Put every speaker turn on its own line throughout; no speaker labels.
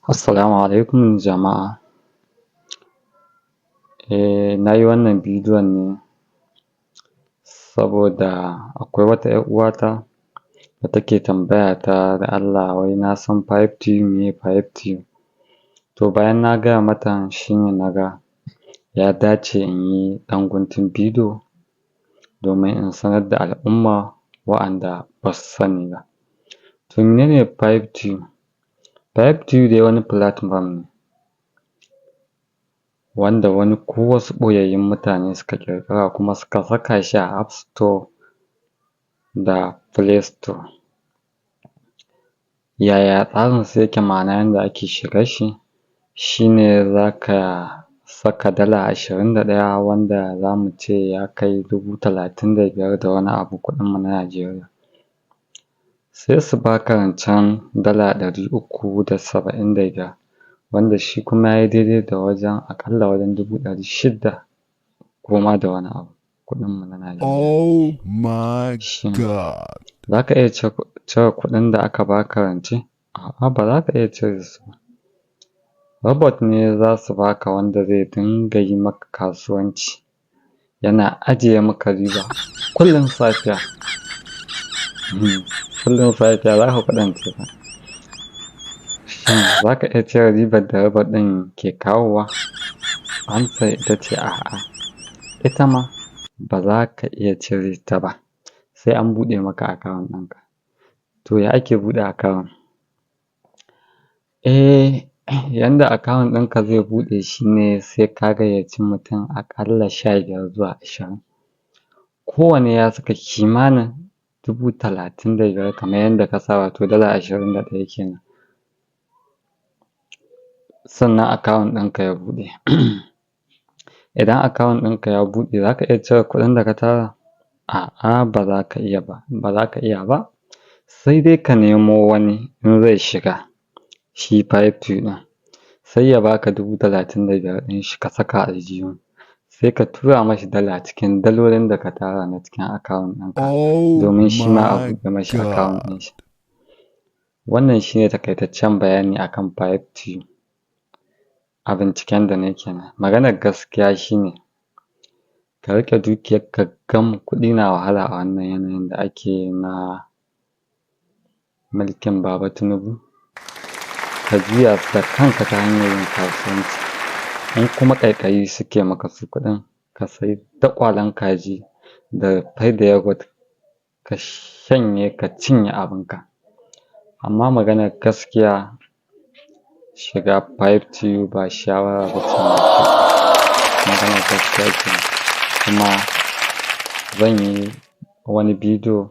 Assalamu alaikum jama'a. Nayi wannan bidiyon ne saboda akwai wata ƴar uwata da take tambaya ta da Allah wai nasan 5T, meye 5T? To bayan na gaya mata, shine naga ya dace inyi ɗan guntun bidiyo domin in sanar da al'umma wa'anda basu sani ba. To menene 5T? 5T dai wani platform ne wanda wani ko wasu ɓoyayyun mutane suka ƙirƙira kuma suka saka shi a app store da play store. Yaya tsarin su yake, ma'ana yanda ake shigar shi, shine zaka saka $21, wanda zamu ce ya kai 35,000 da wani abu kuɗin mu na Najeriya. Sai su baka rancen $375, wanda shi kuma yayi daidai da wajen aƙalla wajen 600,000 ko ma da wani abu kuɗin mu na Najeriya.
Oh my
Shin
God.
zaka iya cire kuɗin da aka baka rance? A'a, ba za ka iya cire su ba. Robot ne zasu baka wanda zai dinga yi maka kasuwanci, yana ajiye maka riba kullum safiya. Kullum safiya za ka kuɗance fa. Shin za ka iya cire ribar da robot ɗin ke kawowa? Amsar ita ce a'a. Ita ma ba za ka iya cire ta ba, sai an buɗe maka account ɗinka. To ya ake buɗe account? Yanda account ɗinka zai buɗe shine sai ka gayyaci mutum aƙalla 15 zuwa 20. Kowanne ya saka kimanin 35,000 kamar yanda ka sa, wato $21 kenan. Sannan account ɗinka ya buɗe. Idan account ɗinka ya buɗe, za ka iya cire kuɗin da ka tara? A'a, ba za ka iya ba, ba za ka iya ba. Sai dai ka nemo wani in zai shiga shi 5T ɗin, sai ya baka 35,000 ɗin shi ka saka a aljihu, sai ka tura mashi dala cikin dalolin da ka tara na cikin account ɗinka
Oh
domin shi ma a
my
buɗe mashi account
God.
ɗin shi. Wannan shine taƙaitaccen bayani akan 5T a binciken da nayi kenan. Maganar gaskiya shine ka riƙe dukiyarka gam, kuɗi na wahala a wannan yanayin da ake na mulkin Baba Tinubu. Ka juya su da kanka ta hanyar yin kasuwanci. In kuma ƙaiƙayi suke maka su kuɗin, ka sayi daƙwalen kaji da fai da yoghurt ka shanye, ka cinye abinka. Amma maganar gaskiya, shiga 5T ba shawara ba ce mai kyau. Maganar gaskiya kenan. Kuma zan yi wani bidiyo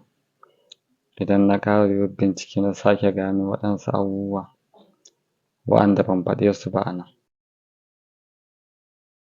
idan na ƙara yin bincike na sake gano waɗansu abubuwa wa'anda ban faɗe su ba a nan.